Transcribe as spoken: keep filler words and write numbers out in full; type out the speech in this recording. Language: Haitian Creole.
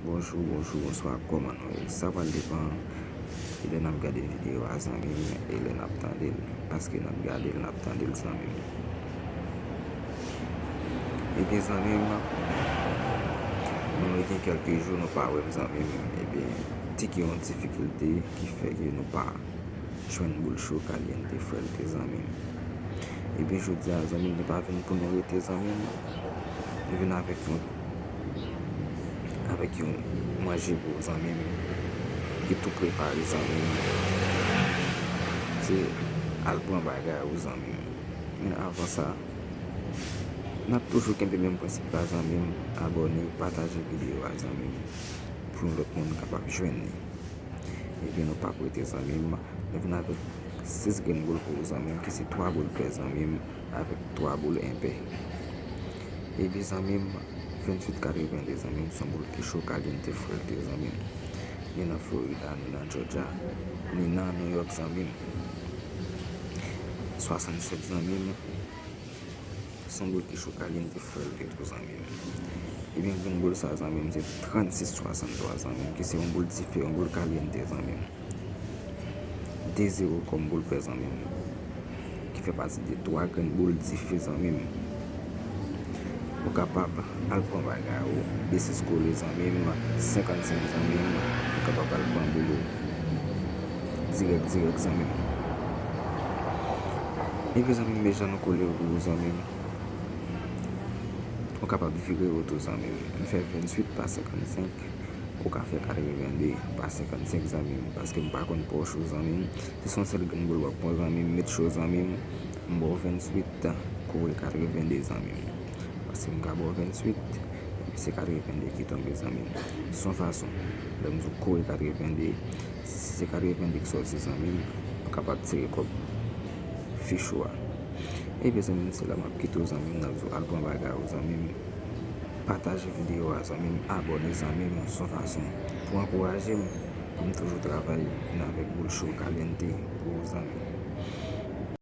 Bonjou, bonjou, bonswa, kòman nou ye? Sa pral depann e lè n ap gade videyo a, zanmi m, e lè n ap tande l. Paske n ap gade l, n ap tande l, zanmi m. Ebyen, zanmi m, nou gen kèlke jou nou pa wè m, zanmi m. Ebyen, te gen yon difikilte ki fè ke nou pa jwenn boul cho kalyente frèlte, zanmi m. Ebyen, jodi a, zanmi m, nou pa vin pou nou rete, zanmi m. Nou vin avèk yon, avèk yon manje pou zanmi m ki tou prepare, zanmi m. Se al pran bagay ou, zanmi m. Men avan sa, n ap toujou kenbe menm prensip la, zanmi m. Abòne, pataje videyo a, zanmi m, pou yon lòt moun kapab jwenn li. Ebyen, nou p ap rete, zanmi m. Nou vin avèk sis grenn boul pou ou, zanmi m, ki se twa boul klè, zanmi m, avèk twa boul enpè. Ebyen, zanmi m, venntuit katrevenndi, zanmi m, se yon boul ki cho kalyente frèlte, zanmi m. Ni nan Florida, ni nan Georgia, ni nan New York, zanmi m. Swasannsèt, zanmi m. Se yon boul ki cho kalyente frèlte tou, zanmi m. Ebyen, grenn boul sa, zanmi m, se trannsis swasanntwa, zanmi m, ki se yon boul dife, yon boul kalyente, zanmi m. De zewo kòm boul klè, zanmi m, ki fè pati de twa grenn boul dife, zanmi m. Ou kapab al pran bagay ou, de sis kole, zanmi m, senkannsenk, zanmi m, ou kapab al pran boul ou dirèk, dirèk, zanmi m. Ebyen, zanmi m, men jan nou kole yo pou ou, zanmi m. Ou kapab vire yo tou, zanmi m. M fè venntuit pa senkannsenk, ou ka fè katrevenndi pa senkannsenk, zanmi m, paske m pa konn pòch ou, zanmi m. Si se yon sèl grenn boul w ap pran, zanmi m, met cho, zanmi m. M ba w venntuit, kore katrevenndi, zanmi m. Paske m ka ba w venntuit, epi se katrevenndi ki tonbe, zanmi m. Se yon fason, lè m di w kore katrevenndi, si se katrevenndi ki sòti, zanmi m, ou kapab tire kòb fich ou a. Ebyen, zanmi m, se la m ap kite w, zanmi m, n ap di w al pran bagay ou, zanmi m. Pataje videyo a, zanmi m, abòne, zanmi m, se yon fason pou ankouraje m, pou m toujou travay vin avèk boul cho kalyente pou ou, zanmi m.